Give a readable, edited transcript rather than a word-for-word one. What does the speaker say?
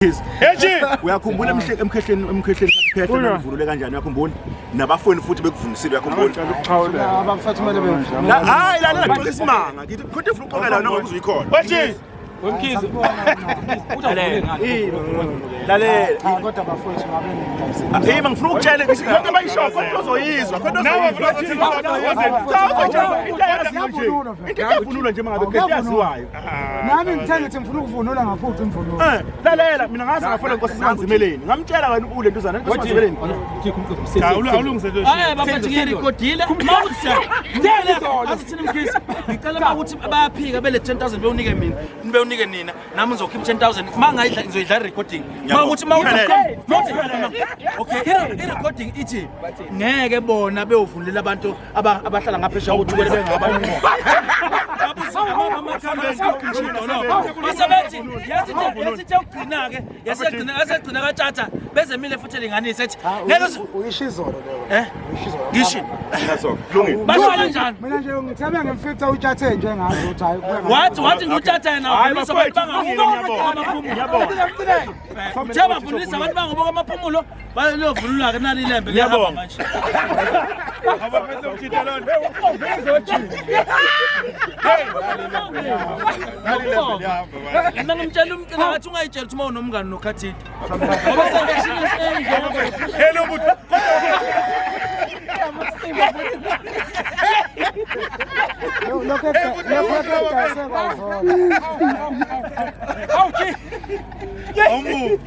Eji uyakhumbula emkhehleni kakhehla nivunule kanjani uyakhumbula nabafweni futhi bekuvunisile uyakhumbula Abafethu kumele bevunule. Hayi lalela ngixoxa isimanga ngithi khonto efuna ukuxoxela yona ngoba uzuyikhona. Eji Wemkhize. Lalela. Cha kodwa bafowethu ngabe ningidayisile. Hey ngifuna ukutshela ngithi bayisho khonto ozoyizwa khonto Nawe ozoyizwa. Cha uzoyitshela into eyaziyo nje. Into eyavunulwa nje mangabe into eyaziwayo. Nami ngithe ngithi ngifuna ukuvunula ngaphuca imvunulo. Eh lalela mina ngaze ngafona inkosi simanzimeleni. Ngamtshela wena ule ntuzana inkosi simanzimeleni. Awulungise nje. Hayi bafethu ngiyirekhodile. Mawuthi siyacela asithini Mkhize. Ngicela mawuthi bayaphika bele 10000 bewunike mina, bewunike nina. Nami ngizokhipha 10000. Mangayidla ngizoyidla recording. Mawuthi mawuthi okay, i-recording ithi ngeke bona beyovunulela abantu abahlala ngaphesheya koThukela bengabantu. Basebethi yasithe ukugcina-ke yasegcina kaTshatha bezemile futhi elinganise ethi ngeke Uyisho izolo leyo. Eh? Uyisho izolo. Ngisho. Naso kulungile. Basho kanjani? Mina nje ngithe bengimfica utshathe nje ngazi ukuthi hayi kuya ngathi. Wathi nguthatha yena Hayi wavunisa bafowethu abantu kulungile ngiyabonga. Ngiyabonga. Uthe bavunisa abantu bangobo kwamaphumulo bayovunula ke nali ilembe liyahamba Ngiyabonga. manje. Abafethu ukuthinta lona. Mina ngimtshela umcina ngathi ungayitshela ukuthi uma unomngani nokhathini. Ngoba sengishilo Hello bhuti. Lokho edayise kwazona. Awumubi.